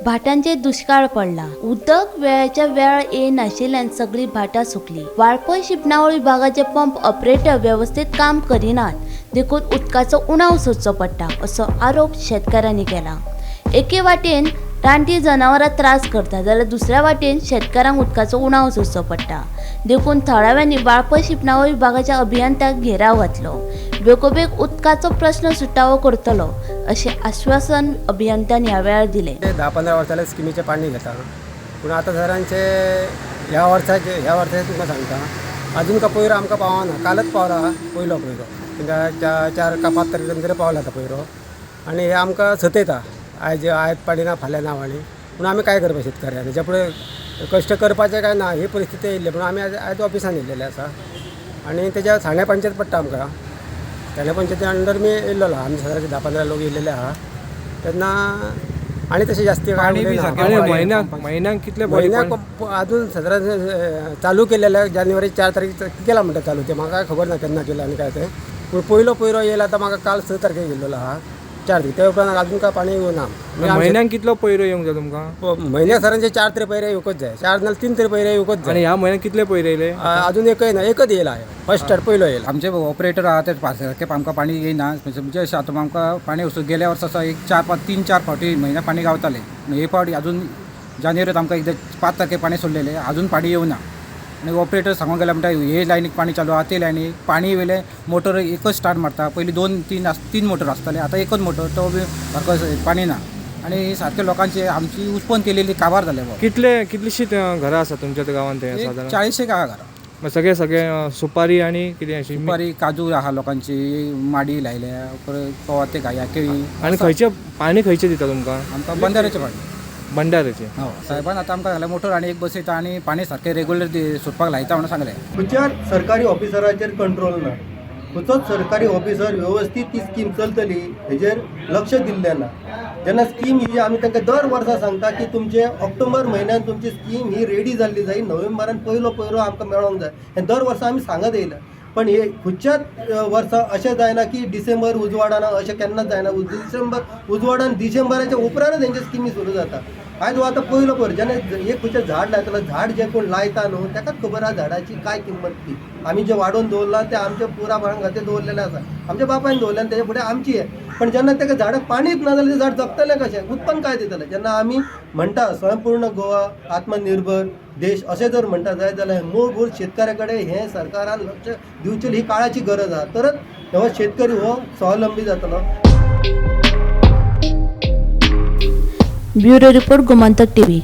भाटांचेर दुश्काळ पडला. उदक वेळाच्या वेळार येनाशिल्ल्यान सगळीं भाटां सुकली. वाळपय शिंपणावळ विभागाचे पंप ऑपरेटर वेवस्थीत काम करिनात, देखून उदकाचो उणाव सोंसचो पडटा असो आरोप शेतकारांनी केला. एके वाटेन रानटी जनावरां त्रास करता जाल्यार दुसऱ्या वाटेन शेतकारांक उदकाचो उणाव सोंसचो पडटा. देखून थळाव्यांनी वाळपय शिंपणावळ विभागाच्या अभियंत्याक घेराव घातलो. बेगोबेग उदकाचो प्रस्न सुटावो करतलो अशें आश्वासन अभियंत्यान ह्या वेळार दिलें. ते 10-15 वर्सां जाल्यार स्किमीचें पाणी घेता, पूण आतां सरांचे ह्या वर्साचे तुमकां सांगता, अजून का पयरो आमकां पावना. कालच पावला पयलो पयरो. तुमकां 4 का 5 तारखेर तरी पावला आतां पयरो. आनी हे आमकां सतयता, आयज आयज पाणी ना, फाल्यां ना पाणी. पूण आमी काय करपा शेतकऱ्यांनी? हेच्या फुडें कश्ट करपाचें काय ना ही परिस्थिती येयल्ली. पूण आमी आयज आयज ऑफिसान येयलेले आसा आनी तेज्या सांड्या पंचायत पडटा आमकां. सांड्या पंचायती अंडर मी येयल्लो आहा. आमी सगळे 10-15 लोक येयलेले आहा तेन्ना आनी तशें जास्ती काय पाणी बी उलयना. सारकें आणि पाणी म्हयन्याक म्हयन्याक कितले बॉडी म्हयन्याक अजून सादारण चालू केलेले जानेवारी 4 तारीख केला म्हणटा चालू. ते म्हाका खबर ना केन्ना केलं आनी काय ते. पूण पयलो पयरो येयला आतां म्हाका काल 6 तारखेक येयल्लो आहा, 4 तारखेक. त्या उपरांत अजून काय पाणी येवना. म्हणजे आमचे म्हयन्याक कितलो पयरो येवंक जाय तुमकां? म्हयन्याक सरांचे 4 तरी पयरे येवकच जाय, 4 नाल्यार 3 तरी पयरे येवकच आणि जाय. ह्या म्हयन्याक कितले पयरे येयले? अजून एकय ना, एकच येयला, फर्स्ट स्टार्ट पयलो येयला. आमचे ऑपरेटर आहा ते सारकें आमकां पाणी येयना. म्हणजे अशें आतां आमकां पाणी वचून गेल्या वर्सा असो एक चार पांच तीन चार फावटी म्हयन्याक पाणी गावतालें. पूण हे फावटी अजून जानेवारीत आमकां एकदां 5 तारखेक पाणी सोडलेलें, अजून पाणी येवना. आनी ऑपरेटर सांगूंक गेल्यार म्हणटा हे लायनीक पाणी चालू आहा, ते लायनीक पाणी वेले मोटर एकच स्टार्ट मारता. पयलीं दोन तीन तीन मोटर आसताले, आतां एकच मोटर, तो बी सारको पाणी ना. आनी सारके लोकांचे आमची उत्पन्न केलेली काबार जाले बाबा. कितलीशीं घरां आसा तुमच्या गांवांत ते सादारण? 40 एक आहा घरां. मग सगळे सगळे सुपारी आणि कितें अशी? सुपारी, काजू आहा लोकांची, माडी लायल्या, परत कवाथे, घाया, केळी. आणि खंयचे पाणी खंयचे दिता तुमकां? आमकां बंदाऱ्याचें पाणी. बंडाऱ्याचे? हो साहेबान आतां आमकां सांगलें मोटर आनी एक बसयता आनी पाणी सारकें रेगुलर सोडपाक लायता म्हणून सांगलें. खंयच्याच सरकारी ऑफिसराचेर कंट्रोल ना. खंयचोच सरकारी ऑफिसर वेवस्थीत ती स्कीम चलतली हेजेर लक्ष दिल्लें ना. जेन्ना स्कीम ही आमी तांकां दर वर्सा सांगता की तुमचे ऑक्टोबर म्हयन्यान तुमची स्कीम ही रेडी जाल्ली जाय, नोव्हेंबरान पयलो पयरो आमकां मेळोंक जाय, हें दर वर्सा आमी सांगत येयल्या. पण हे खंयच्याच वर्सा अशें जायना की डिसेंबर उजवाडाना, अशें केन्नाच जायना. डिसेंबर उजवाडान डिसेंबराच्या उपरांतच हेंचे स्किमी सुरू जाता. आयज हो आतां पयलो पयर जेन्ना एक खंयचें झाड लायतलो, झाड जें कोण लायता न्हू ताकाच खबर आहा झाडाची काय किंमत ती. आमी जें वाडोवन दवरलां तें आमच्या पुरापणां खातीर दवरलेलें आसा, आमच्या बापायन दवरलें आनी तेच्या फुडें आमची हें. पण जेन्ना ताका झाडाक पाणीच ना जाल्यार तें झाड जगतलें कशें, उत्पन्न काय दितलें? जेन्ना आमी म्हणटा स्वयंपूर्ण गोवा, आत्मनिर्भर देश अशें जर म्हणटा जायत जाल्यार मूळभूत शेतकऱ्या कडेन हें सरकारान लक्ष दिवचें ही काळाची गरज आहा. तरच हो शेतकरी हो स्वावलंबी जातलो. Bureau report, Gomantak TV.